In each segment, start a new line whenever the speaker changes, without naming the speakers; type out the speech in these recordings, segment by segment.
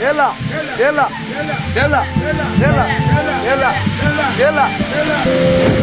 Yalla, yalla, yalla, yalla, yalla, yalla.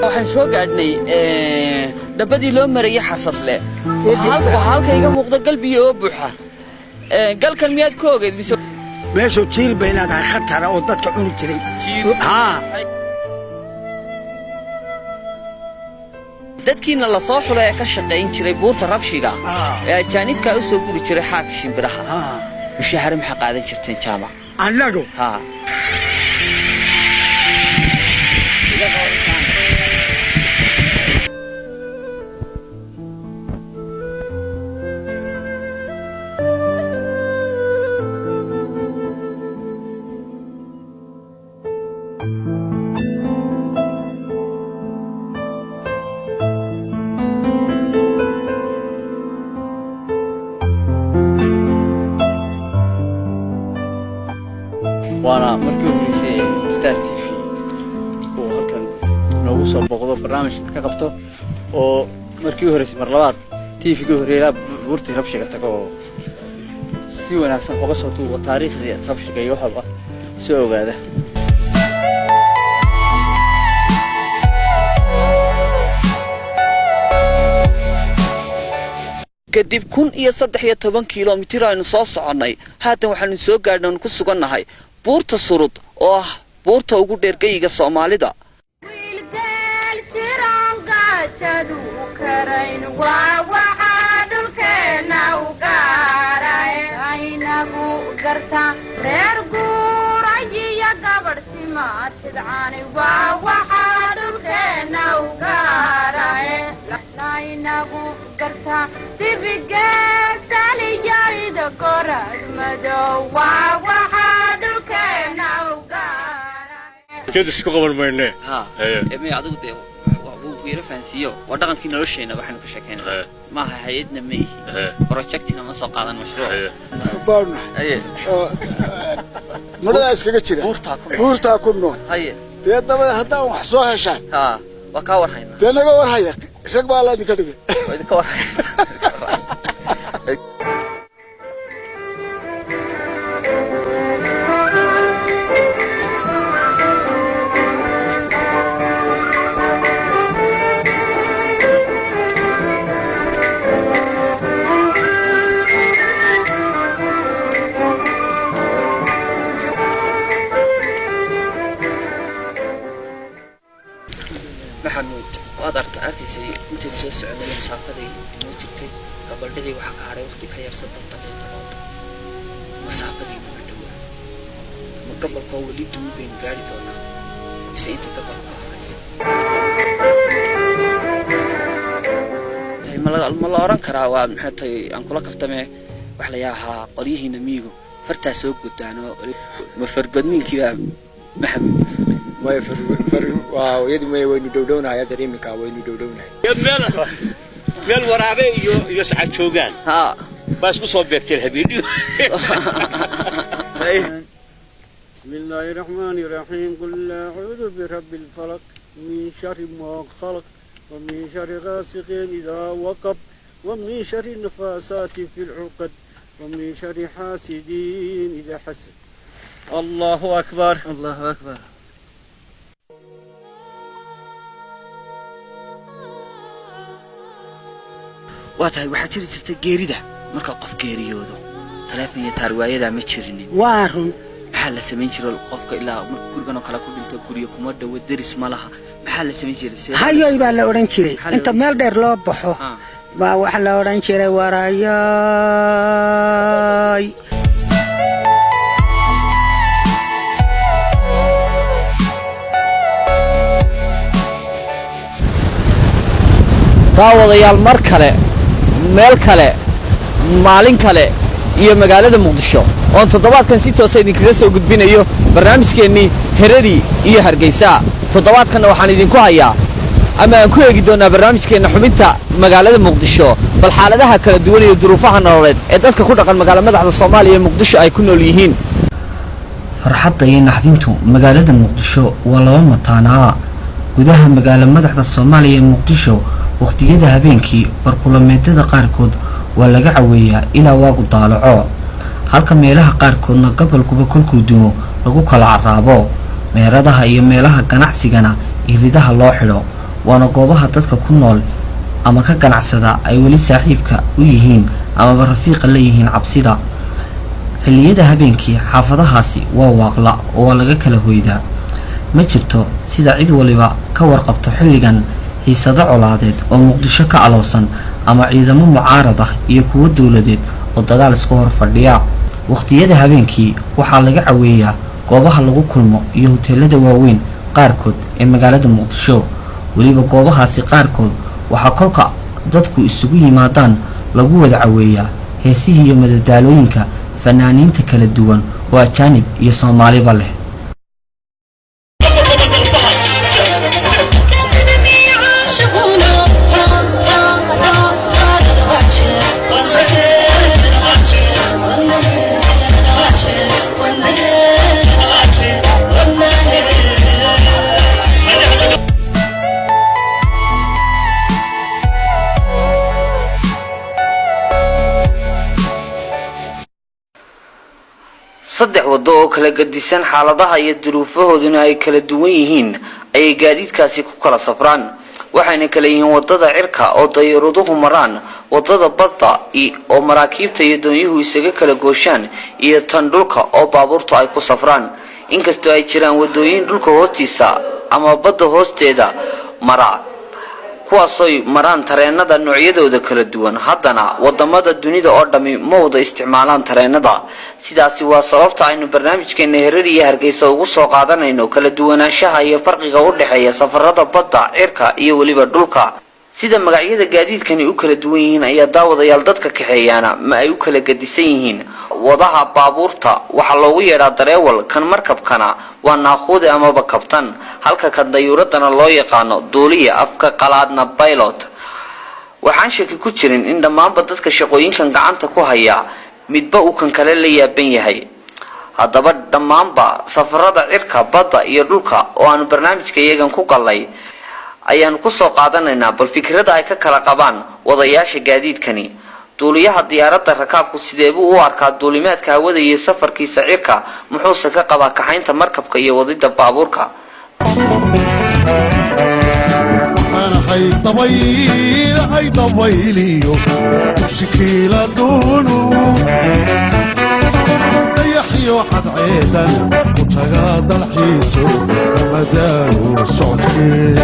Waxaan soo gaadhnay dhabbadii loo marayay Xasasle. Waxaa halka iga muuqda galbiyo oo buuxa. Galkan miyaad ku ogeyd mise?
Meeshu jiir bay leedahay khatara oo dadka cuni jiray, haa.
Dadkiina la soo xulay ee ka shaqayn jiray buurta Rabshiga ee ajaanibkaa u soo guri jiray xaarka shimbiraha, mushaahare maxaa qaadan jirteen, Jaamac?
Annagu?
Haa.
Waana markii u horreysay ee Star TV uu halkan noogu soo booqdo, barnaamij ka qabto, oo markii u horreysay mar labaad TV-gii horreeyay buurtii Rabshiga tago oo si wanaagsan uga soo duubo taariikhdii Rabshiga iyo waxaba soo ogaada.
Kadib 1013 kilomitir aynu soo soconnay, haatan waxaanu soo gaadhnay oonu ku sugannahay buurta Surud oo ah buurta ugu dheer geyiga Soomaalida.
Wiilgeel jiran gaajadu karayn waa waxaa dhulkeenna u gaaray aynagu garta reer guurayiyo gabadh simaatidcani waa waxaa dhulkeenna u gaaray aynagu garta dibigeesaliyayda gorad madow waa waxaa dhulkeenna u gaaray.
Kedis ku qaban mayne.
Ha, may adigu dee wuu ku yara fahansiiyo. Waa dhaqankii nolosheenna waxaynu ka sheekeynaa. Maaha hay-adna ma ihi, projectina ma soo qaadan mashruuc.
Baanu oo mudhadaa iskaga jira.
Buurtaa ku nool.
Buurtaa ku nool. Dee dabada haddaan wax soo heshaan,
Ha, waa kaa war haynaa.
Dee naga war haya, rag baa alla idinka dhigay.
Waa idinka war haya. Maxamuud, waad arkaysay intaynu soo soconay masaafaday inoo jirtay. Gabaldhigii waxaa ka hadhay waqti ka yar 30 daqiiqadood. Masaafadii nama dhowaa. Ma gobolkoo weli duwi baynu gaari doonaa mise inta gobolka ka horaysa? Ma la oran karaa waa maxay tahay aan kula kaftame wax la yaahaa qolyihiina miyigu fartaa soo gudaano ma fargodniinkiibaa, Maxamuud?
Maya, waa iyadu maya, waynu dhowdhownahay hadda, iminka waynu dhowdhownahay.
Meel waraabe iyo sacad joogaan baa isku soo beegteen habeenii.
بسم الله الرحمن الرحيم. قل أعوذ برب الفلق، من شر ما خلق، ومن شر غاسق إذا وقب، ومن شر النفاثات في العقد، ومن شر حاسد إذا حسد.
الله أكبر، الله أكبر.
Waa tahay, waxaa jiri jirta geerida marka qof geeriyoodo, taleefon iyo taarwaayadaa ma jirinin.
Waa run.
Maxaa la samayn jiray qofka ilaa marka gurigan oo kale ku dhinto? Guryo kuma dhowo, deris ma laha. Maxaa la samayn jiray?
Hayoy baa la odhan jiray.
Maxaa la
Inta
odhan
meel dheer loo baxo baa waxaa la odhan jiray warayoy.
Daawadayaal, mar kale, meel kale, maalin kale iyo magaalada Muqdisho oon toddobaadkan si toosa idinkaga soo gudbinayo barnaamijkeennii Heradii iyo Hargeysa. Toddobaadkanna waxaan idinku hayaa ama aan ku eegi doonnaa barnaamijkeenna xubinta magaalada Muqdisho bal xaaladaha kala duwan iyo duruufaha nololeed ee dadka ku dhaqan magaala madaxda Soomaaliya ee Muqdisho ay ku nool yihiin.
Farxadda iyo naxdintu magaalada Muqdisho waa laba mataanaa. Gudaha magaala madaxda Soomaaliya ee Muqdisho, waqtiyada habeenkii barkulameedyada qaarkood waa laga caweeyaa ilaa waagu daalaco, halka meelaha qaarkoodna gobolkuba kolkuu dumo lagu kala caraabo, meheradaha iyo meelaha ganacsigana iridaha loo xidho. Waana goobaha dadka ku nool ama ka ganacsada ay weli saaxiibka u yihiin amaba rafiiqa la yihiin cabsida. Xilliyada habeenkii xaafadahaasi waa waaqla oo waa laga kala hoydaa. Ma jirto, sida cid waliba ka warqabto, xilligan xiisado colaadeed oo Muqdisho ka aloosan ama ciidamo mucaarad ah iyo kuwo dowladeed oo dagaal isku hor fadhiya. Waqtiyada habeenkii waxaa laga caweeyaa goobaha lagu kulmo iyo hoteelada waaweyn qaarkood ee magaalada Muqdisho. Weliba goobahaasi qaarkood waxaa kolka dadku isugu yimaadaan lagu wada caweeyaa heesihii iyo madadaalooyinka fanaaniinta kala duwan oo ajaanib iyo Soomaaliba leh.
Saddex waddo oo kala gedisan, xaaladaha iyo duruufahooduna ay kala duwan yihiin, ayay gaadiidkaasi ku kala safraan. Waxayna kala yihiin waddada cirka oo dayuuraduhu maraan, waddada badda oo maraakiibta iyo doonyuhu isaga kala gooshaan, iyo tan dhulka oo baabuurtu ay ku safraan. Inkastoo ay jiraan waddooyin dhulka hoostiisa ama badda hoosteeda mara, kuwaasoy maraan tareenada noocyadooda kala duwan, haddana wadamada dunida oo dhammi ma wada isticmaalaan tareenada. Sidaasi waa sababta aynu barnaamijkeena Herar iyo Hargeysa ugu soo qaadanayno kala duwanaanshaha iyo farqiga u dhexeeya safarada badda, cirka iyo weliba dhulka. Sida magacyada gaadiidkani u kala duwan yihiin ayaa, daawadayaal, dadka kaxeeyaana ma ay u kala gedisan yihiin. Wadaha baabuurta waxaa loogu yeedhaa dareewal, kan markabkana waa naakhuude amaba kabtan, halka kan dayuuradana loo yaqaano duuliya, afka qalaadna pilot. Waxaan shaki ku jirin in dhammaanba dadka shaqooyinkan gacanta ku haya midba uu kan kale la yaaban yahay. Haddaba dhammaanba safarada cirka, badda iyo dhulka oo aanu barnaamijka iyagan ku gallay ayaanu kusoo qaadanaynaa bal fikrada ay ka kala qabaan wadayaasha gaadiidkani. Duuliyaha diyaaradda rakaabku sidee buu u arkaa duulimaadka hawada iyo safarkiisa cirka? Muxuuse ka qabaa kaxaynta markabka iyo wadida baabuurka?
Waxaanahay dabayl ay dabayliyo dugsikiila duunu dayaxiyo cadceedan ku tagaa dalxiiso madaalu socodkee.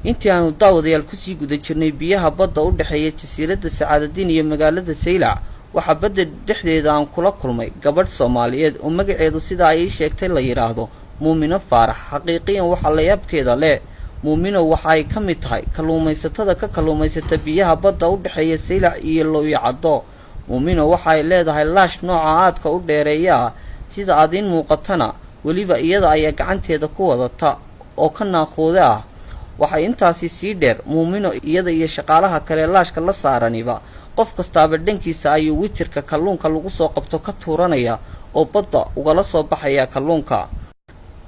Intii aanu, daawadayaal, kusii guda jirnay biyaha badda u dhexeeya jasiiradda Sacaadadiin iyo magaalada Saylac, waxaa badda dhexdeeda aan kula kulmay gabadh Soomaaliyeed oo magaceedu, sida ay ii sheegtay, la yidhaahdo Muumino Faarax. Xaqiiqiyan waxaa layaabkeeda leh, Muumino waxa ay ka mid tahay kalluumaysatada ka kalluumaysata biyaha badda u dhexeeya Saylac iyo Lowyacaddo. Muumino waxa ay leedahay laash nooca aadka u dheereeya ah, sida adiin muuqatana weliba iyada ayaa gacanteeda ku wadata oo ka naakhuude ah. Waxay intaasi sii dheer, Muumino iyada iyo shaqaalaha kale laashka la saaraniba qof kastaaba dhankiisa ayuu witirka kalluunka lagu soo qabto ka tuuranaya oo badda ugala soo baxaya kalluunka.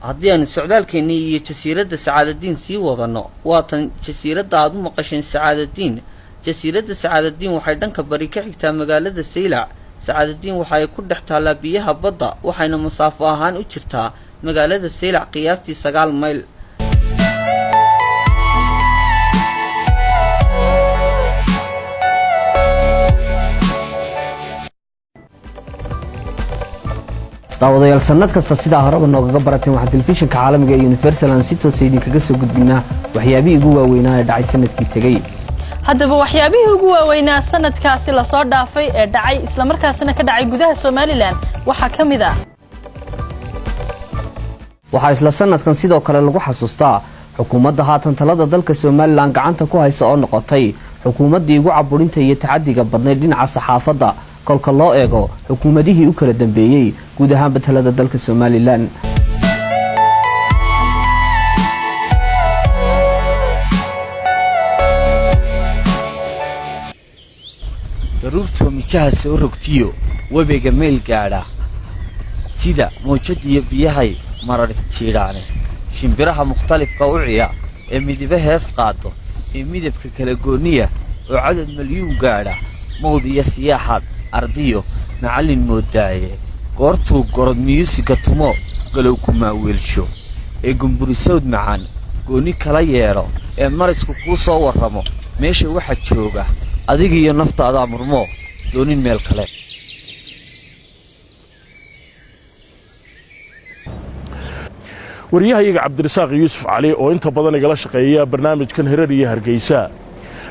Haddii aanu socdaalkeennii iyo jasiiradda Sacaadadiin sii wadanno, waatan jasiiradda aad u maqasheen Sacaadadiin. Jasiiradda Sacaadadiin waxay dhanka bari ka xigtaa magaalada Saylac. Sacaadadiin waxa ay ku dhex taallaa biyaha badda, waxayna masaafo ahaan u jirtaa magaalada Saylac qiyaastii 9 mayl.
Daawadayaal, sannad kasta sidaa horeba noogaga barateen, waxaan telefishinka caalamiga ee Universal aan si toosa idinkaga soo gudbinaa waxyaabihii ugu waaweynaa ee dhacay sanadkii tegey.
Haddaba, waxyaabihii ugu waaweynaa sanadkaasi lasoo dhaafay ee dhacay, islamarkaasina ka dhacay gudaha Somaliland, waxaa ka mid ah:
Waxaa isla sanadkan sidoo kale lagu xasuustaa xukuumadda haatan talada dalka Somaliland gacanta ku haysa oo noqotay xukuumaddii ugu caburinta iyo tacadiga badnayd dhinaca saxaafadda kolka loo eego xukuumadihii u kala dambeeyey guud ahaanba talada dalka Somaliland.
Daruurtoo mijaha soo rogtiyo webiga meel gaadha, sida mawjad iyo biyahay marar isjiidhaane, shimbiraha mukhtalifka u ciya ee midiba hees qaado ee midabka kala gooniya oo cadad malyuun gaadha, mawd iyo siyaaxaad ardiyo macallin moodaaye, goortuu gorod miyuusika tumo galow ku maaweelsho ee gumburisawd macaan gooni kala yeedho ee marisku kuu soo warramo, meesha waxa jooga adiga iyo naftaadaa murmo doonin meel kale.
Wariyahayaga Cabdirasaaq Yuusuf Cali oo inta badan igala shaqeeya barnaamijkan Hirar iyo Hargeysa,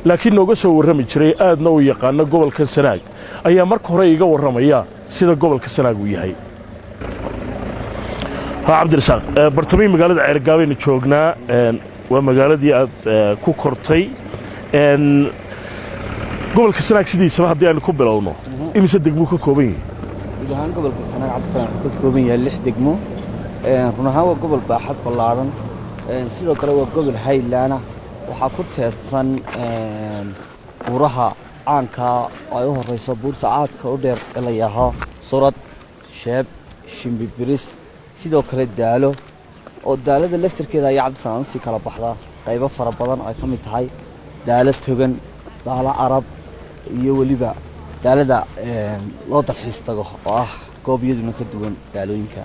laakiin nooga soo warrami jiray, aadna u yaqaano gobolka Sanaag, ayaa marka hore iga warramaya sida gobolka Sanaag uu yahay. Ha, Cabdirasaaq, bartamihii magaalada Ceergaabaynu joognaa. Waa magaaladii aad ku kortay. Gobolka Sanaag sidiisaba haddii aynu ku bilowno, imise degmuu ka kooban yahay?
Guud ahaan gobolka Sanaag, Cabdisalaan, wuxuu ka kooban yahay lix degmo. Run ahaan waa gobol baaxad ballaaran, sidoo kale waa gobol haylaana. Waxaa ku teedsan buuraha caanka oo ay u horeyso buurta aadka u dheer ee la yaaho Surad, Sheeb, Shimbibiris, sidoo kale Daalo, oo daalada laftirkeeda ayaa, Cabdisalaan, usii kala baxda qaybo fara badan oo ay ka mid tahay Daalo Togan, Daalo Arab iyo weliba daalada loo dalxiis tago oo ah goob iyaduna ka duwan daalooyinka.